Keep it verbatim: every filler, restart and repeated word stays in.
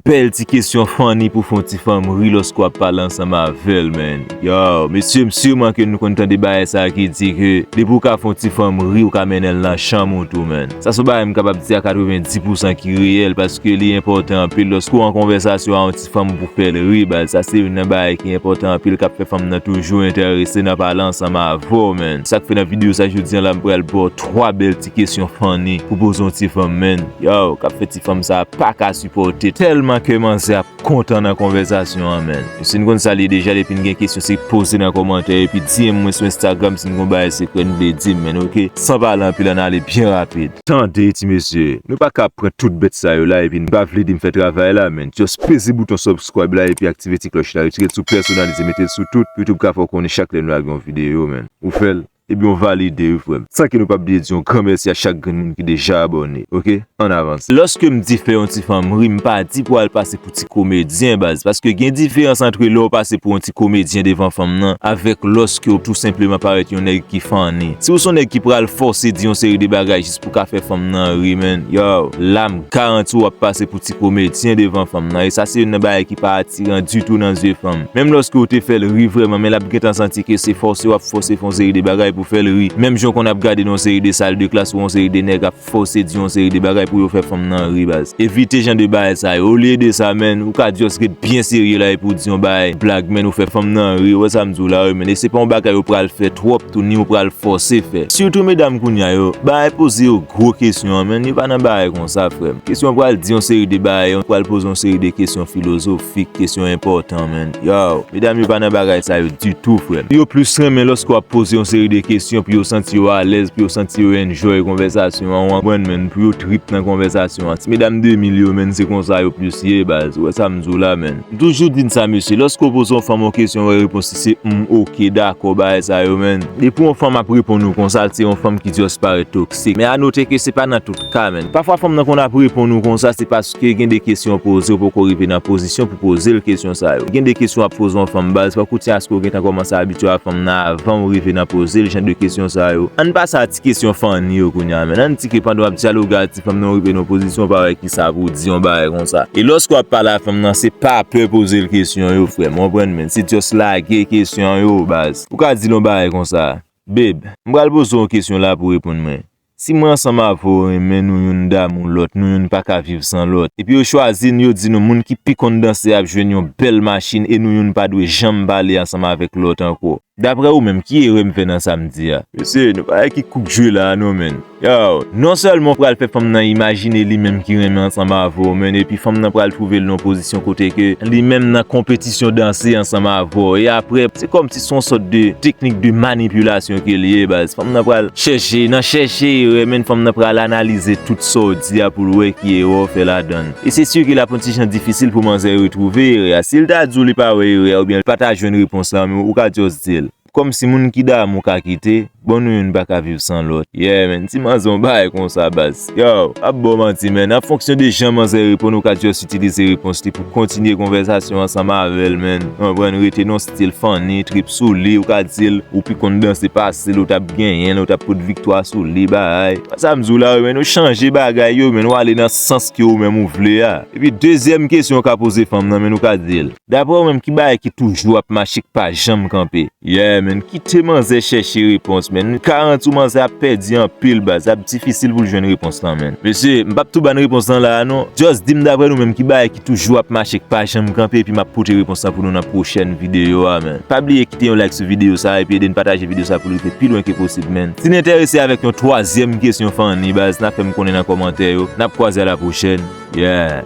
Bèl ti kesyon funny pou fè yon ti fanm ri lòske w ap pale ansanm avè l, man. Yo, mesye, m siman ke nou konn tande bagay sa a ki di ke depi w ka fè yon ti fanm ri, ou ka mennen l nan chanm ou tou, man. Sa se yon bagay m kapab di a katrevenndis pousan ki reyèl, paske li enpòtan anpil lòske w an konvèsasyon a yon ti fanm pou fè l ri, baz. Sa se youn nan bagay ki enpòtan anpil k ap fè fanm nan toujou enterese nan pale ansanm avè w, man. Sa k fè nan videyo sa jodi a la, m pral ba w twa bèl ti kesyon funny pou poze yon ti fanm, man. Yo, k ap fè ti fanm sa a pa ka sipòte tèlman ke manzè ap kontan nan konvèsasyon an, man. Si n konn sa l ye deja, depi n gen kesyon, se poze nan kòmantè, epi di m mwen sou Instagram si n gon bagay sekrè n vle di m, man, oke? San pale anpil, ann ale byen rapid. Tande, ti mesye, nou pa ka ap pran tout bèt sa yo la, epi n pa vle di m fè travay la, man. Just peze bouton subscribe la, epi aktive ti klòch la, retire l sou pèsonalize, mete l sou tout, pou YouTube ka fè w konnen chak lè nou lage yon videyo, man. Ou fè l? Ebyen, w valide wi, frè m. San ke nou p ap bliye di yon gran mèsi a chak grenn moun ki deja abòne, oke? Ann avanse. Lòske m di fè yon ti fanm ri, m pa di pou al pase pou ti komedyen, baz, paske gen diferans antre lè w pase pou yon ti komedyen devan fanm nan avèk lòske w tou senpleman parèt yon nèg ki funny. Si w se yon nèg ki pral fòse di yon seri de bagay jis pou ka fè fanm nan ri, man, yo, la m garanti w ap pase pou ti komedyen devan fanm nan, e sa se youn nan bagay ki pa atiran ditou nan zye fanm. Menm lòske w te fè l ri vrèman, men l ap gentan santi ke se fòse w ap fòse fè yon seri de bagay pou fè l ri. Menm jan w konn ap gade nan yon seri de sal de klas ou yon seri de nèg ap fòse di yon seri de bagay pou yo fè fanm nan ri, baz. Evite jan de bagay sa yo. Olye de sa, man, ou ka just ret byen serye la epi w di yon bagay blag, man, ou fè fanm nan ri. Ou wè sa m di w la, wi, man. E se pa yon bagay ou pral fè twòp tou, ni ou pral fòse fè. Sitou medam kounye a yo, bagay poze yo gwo kesyon an, man, yo pa nan bagay konsa, frè m. Kesyon pral di yon seri de bagay, yo pral poze yon seri de kesyon filozofik, kesyon enpòtan, man. Yo, medam yo pa nan bagay sa yo ditou, frè m. Yo plis renmen lòske w ap poze yon seri de kesyon pou yo santi yo alèz, pou yo santi yo enjoy konvèsasyon an, w konprann, man, pou yo trip nan konvèsasyon an. Ti medam de mil yo, man, se konsa yo plis ye, baz. Ou wè sa m di w la, man. M toujou di n sa, mesye, lòske w poze yon fanm yon kesyon, w wè repons li se m, oke, dakò, bagay sa yo, man. Depi yon fanm ap reponn ou konsa, se yon fanm ki just parèt toksik. Men a note ke se pa nan tout ka, man. Pafwa fanm nan konn ap reponn ou konsa, se paske gen de kesyon w poze, ou poko rive nan pozisyon pou poze l kesyon sa yo. Gen de kesyon w ap poze yon fanm, baz, fòk ou tyen aske w gentan kòmanse abitye a fanm nan avan w rive nan poze l jan de kesyon sa yo. Ann pase a ti kesyon funny yo kounye a, man. Ann di ke pandan w ap dyaloge a ti fanm nan, w rive nan yon pozisyon, w pa wè kisa pou w di yon bagay konsa. E lòske w ap pale a fanm nan, se pa pè poze l kesyon yo, frè m, w konprann, man. Se just lage kesyon yo, baz. Ou ka di l yon bagay konsa, babe, m pral poze w yon kesyon la pou w reponn mwen. Si mwen ansanm avè w renmen nou youn damou lòt, nou youn pa ka viv san lòt. Epi yo chwazi n, yo di nou moun ki pi konn danse ap jwenn yon bèl machin e nou youn pa dwe janm pale ansanm avèk lòt ankò. Daprè ou menm, ki erè m fè nan sa m di a? Mesye, nou pa wè ki kouk jwe la a non, man. Yo, non sèlman w pral fè fanm nan imajine li menm ki renmen ansanm avè w, man, epi fanm nan pral twouve l nan yon pozisyon kote ke li menm nan konpetisyon danse ansanm avè w. E aprè, se kòmsi se yon sòt de teknik de manipilasyon ke l ye, baz. Fanm nan pral chèche, nan chèche erè, man, fanm nan pral analize tout sa w di a pou l wè ki erè w fè ladan l. E se si ke l ap yon ti jan difisil pou manzè retwouve erè a. Si l ta di w li pa wè erè a, oubyen li pa ta jwenn repons la, men ou ka just di l. Kòmsi moun ki damou ka kite, bon, nou youn pa ka viv san lòt. Yeah, man, ti manzè yon bagay konsa, baz. Yo, pa ba w manti, man. An fonksyon de jan manzè reponn, ou ka just itilize repons li pou kontinye konvèsasyon ansanm avè l, man. Ou konprann, rete nan stil funny, trip sou li, ou ka di l, ou pi konn danse pase l, ou t ap genyen l, ou t ap pot viktwa sou li, bagay. Sa m di w la, wi, man, ou chanje bagay yo, man, ou ale nan sans ke ou menm ou vle a. Epi dezyèm kesyon ou ka poze fanm nan, man, ou ka di l, daprè ou menm, ki bagay ki toujou ap mache, k pa janm kanpe? Yeah, man, kite manzè chèche repons, man. M garanti w manzè ap pèdi anpil, baz. Ap difisil pou l jwenn repons lan, man. Mesye, m p ap tou ba n repons lan la a non. Just di m daprè nou menm ki bagay ki toujou ap mache, k pa janm kanpe, epi m ap pote repons lan pou nou nan pwochèn videyo a, man. Pa bliye kite yon like sou videyo sa a, epi ede n pataje videyo sa a pou l rive pi lwen ke posib, man. Si n enterese avèk yon twazyèm kesyon funny, baz, n ap fè m konnen nan kòmantè yo. N ap kwaze a la pwochèn. Yeah.